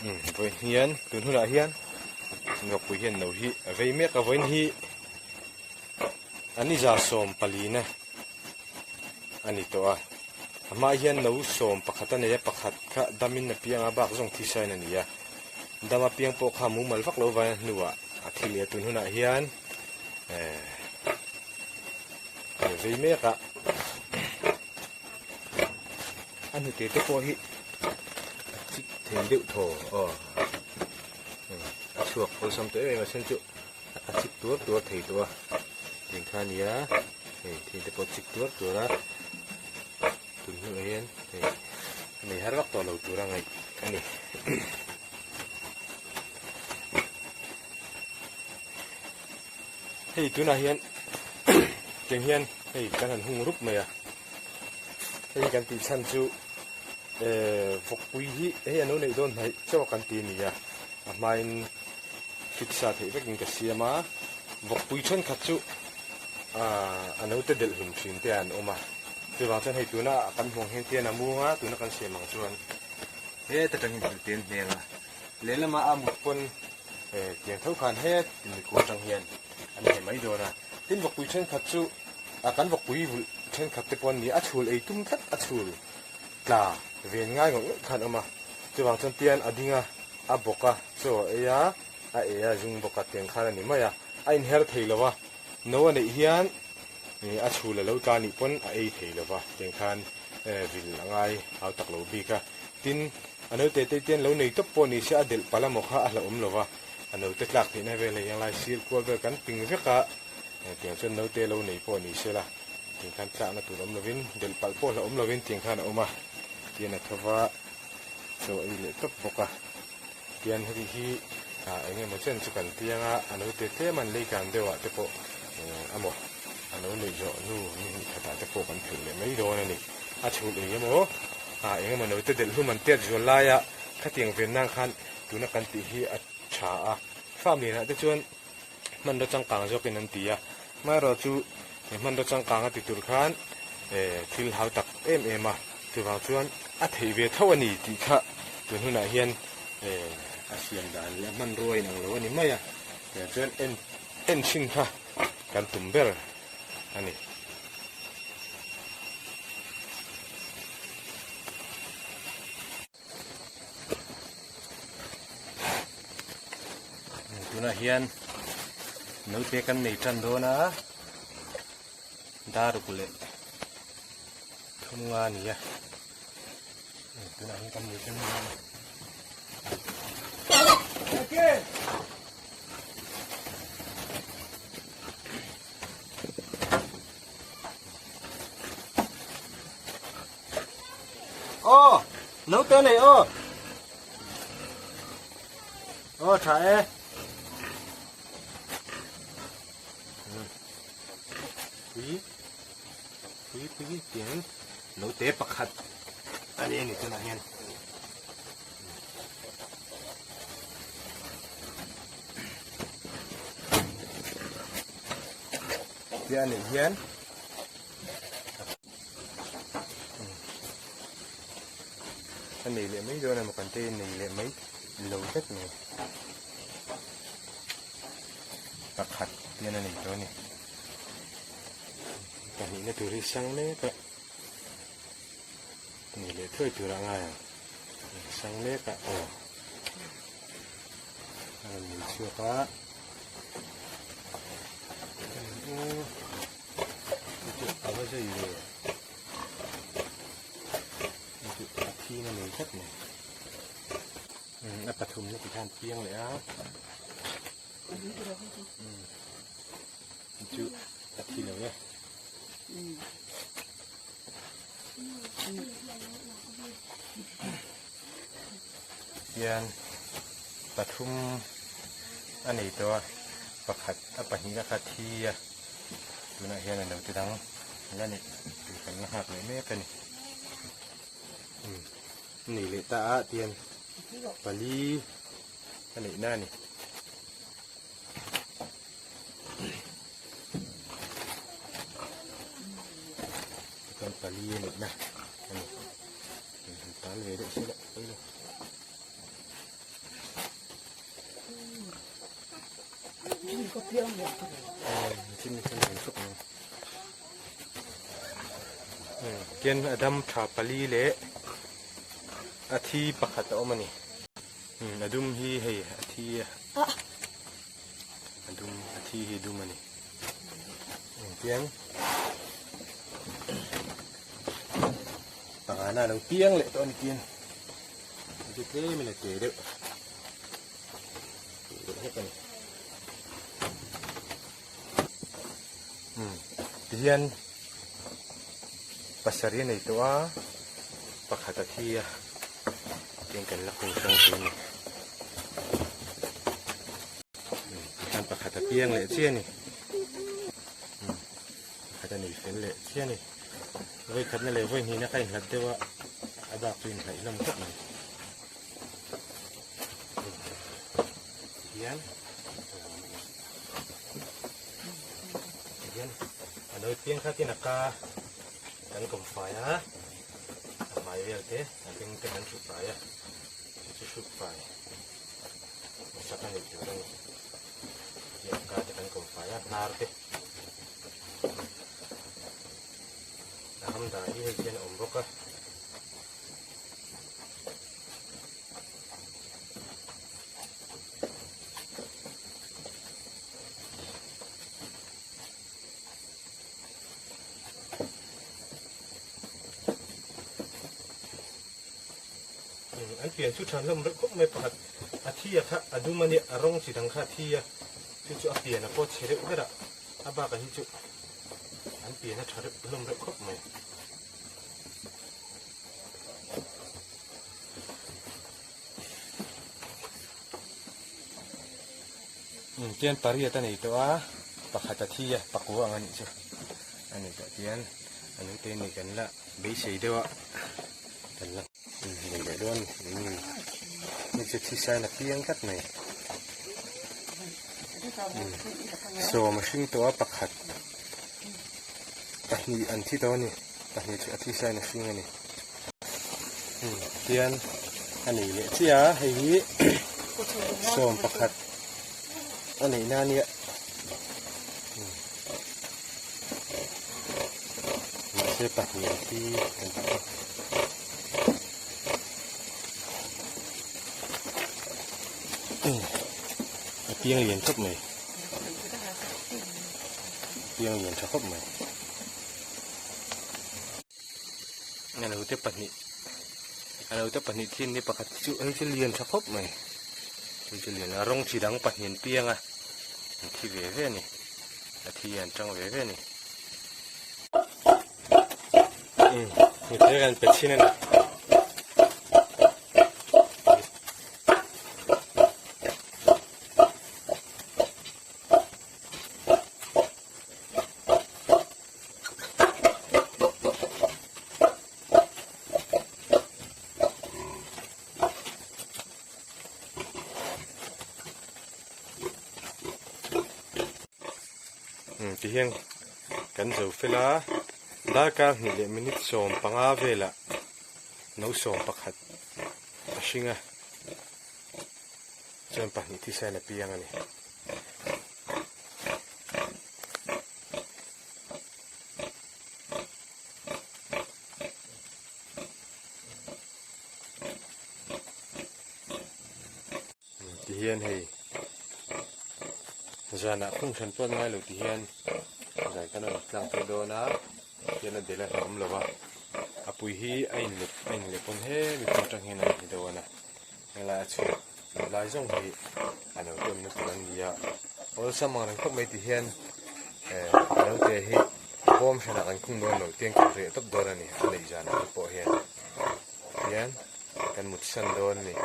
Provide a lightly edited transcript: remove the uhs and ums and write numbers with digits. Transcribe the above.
Umm vawiin hian tun hunah hian vawkpui hian no hi a vei mek a vawiin hi a ni za 14 na a ni tawh a a hmaah hian no 11 a nei a pakhat kha damin a piang a bak zawng thisa in a ni a dam a piang pawh kha mumal vak loh vangin a hnuah a thi leh a tun hunah hian ehh a vei mek a. A hnute te pawh hi a chik thei deuh thaw aw a chhuak awlsam tawh em em a then chu a chik tuar tuar thei tawh a tiang kha a ni a hei thil te pawh a chik tuar tuar a tun hnuah hian hei a nei har vak tawh lo tur a ngaih a ni. Hei tunah hian tiang hian hei kan han hung rup mai a hei kan tih chhan chu eh vawkpui hi hei a lo neih dawn hnaih chauh a kan ti a ni a a hmain fit sa theih vekin ka siam a vawkpui thenkhat chu ah a naute delh hlum thin te an awm a chuvang chuan hei tuna kan hmuh ang hian tian a mung a tuna kan siam ang chuan heta tangin thil te an hmel a lehlamah a mut pawn Eh tiang tho khan het mipui atang hian an nei mai dawn a, tin vawkpui thenkhat chu ah kan vawkpui vulh thenkhat te pawh an ni a, chhul ei tum tlat a chhul tla ven ngai ngawih ngawih khan a awm a, chuvang chuan tian a ding a, a bawk a, chaw a ei a, a e a zung bawk a tiang khan a ni mai a, a inher thei lo va, no a neih hian ih a chhul a lo tla nih pawn a ei thei lo va, tiang khan eh vil a ngai hau tak lo bik a. Tin, a naute te tian lo nei tawp pawh ni se a delh palh amaw kha a hlauhawm lo va, a naute tlak theihna vel hei hian lai sir kual vel kan ping vek a, tiang chuan naute lo nei pawh ni se la, tiang khan tlakna tur awm lovin, delh palh pawh hlauhawm lovin tiang khan a awm a, tian a tho va, chaw ei leh tawp bawk a. Tian heti hi eng emaw chen chu kan tiang a, a naute tlem an lei kan deuh ah te pawh amaw a lo neih zawh hnu ni hnih khat ah te pawh kan phelh leh mai dawn a ni. A chhul eng emaw eng emaw naute delh hlum an tiat zual lai a, khatiang ven nan khan tuna kan tih hi a tha a, farm lian ah te chuan hmanraw changkang zawkin an ti a, hmaerawh chu he hmanraw changkang a ti tur khan thil hau tak em em a, chuvang chuan a theih ve tho a ni tih kha tun hunah hian a siam dan leh a hmanrua inang lo a ni mai a, tiang chuan en en chhin kha kan tum ber a ni. Tunah hian naute kan nei tan dawn a daruk leh thum nga a ni a tunah hian kan nei tan dawn a. Aw naute nei aw aw tha e pui pui pui tiang naute pakhat a ni a ni tunah hian tia a nih hian A nei leh mai dawn emaw kan te nei leh mai lo tlat mai. Pakhat hian a nei tawh a ni. Pahnihna tur hi sang mek a. Nei leh thuai tur a ngai ang. Sang mek a aw. A rawn nei chhuak a. A va zai ve a thi na nei tlat mai a pathum na ti khan piang leh a chu a thi lo e hian pathum a nei tawh a pakhat a pahnih a kha thi a tunah hian a naute dang la neih tur kan la nghak leh mek a ni umm a nei leh ta a tian pali a neih na a ni. Chuan pali a neih na a ni han tal ve deuh se la pawi lo. Tian a dam tha pali leh a thi pakhat a awm a ni. A dum hi hei a thi a a dum a thi hi dum a ni. Tian pangana a lo piang leh tawh a ni tian chu tlem in a te deuh. Tihian pasarih a nei tawh a pakhat a thi a tihian kan la khung hrang thei a ni tikhan pakhat a piang leh chiah a ni pakhat a nei fel leh chiah a ni vawikhatna leh vawihnihna kha a inhlat deuh a a bak chu a inhnaih hlawm khawp mai. Hian hian a lo piang kha tin a ka kan kawm fai a a hmai vel te a beng te kan hruk fai a chu chu hruk fai hmasak a neih tur a ni tiang a ka te kan kawm fai a hnar te a ham dah hi hei hian a awm bawk a. An pian chu than hlawm reuh khawp mai pakhat a thi a kha a dum a nia a rawng chi dang kha a thi a chu chu a pian a pawh chhe reuh ber a a bakah hi chu an pian a tha reuh hlawm reuh khawp mai. Tian pariat a nei tawh a pakhat a thi a pakua ang a nih chu a ni tawh tian a nute nih kan la beisei deuh a kan la nei leh dawn ni chu thisain a piang tlat mai sawm a hring tawh a pakhat pahnih an thi tawh a ni. Pahnih chu a thisa in a hring a ni. Tian a nei leh chiah a, hei hi sawm pakhat a neihna a nia. Mahse pahnih an thi an ti a. A piang lian khawp mai. A piang lian tha khawp mai. A note pahnih a note pahnih thin hi pakhat chu hei chu lian tha khawp mai hei chu lian a rawng chi dang pahnih an piang a an thi ve ve a ni a thi an tang ve ve a ni mipui an pe thin a ni. Tihian kan zo fel a darkar hnih leh minute 15 velah no 11 a hring a chuan pahnih thisen a piang a ni. Ti hian hei zanah khung hran pawh an ngai lo ti hian zan kan rawn tlang phei dawn a hian a del a hlauhawm lo a a pui hi a inlep a inlep pawn he mi pawh atang hian a ni dawn a helai a chhuak lai zawng hi a lo tawnna tur an ni a awlsam ang reng khawp mai ti hian eh naute hi bawm hranah kan khung dawn lo tiang kan reh tawp dawn a ni a neih zanah te pawh hian tihian kan mutsan dawn a ni.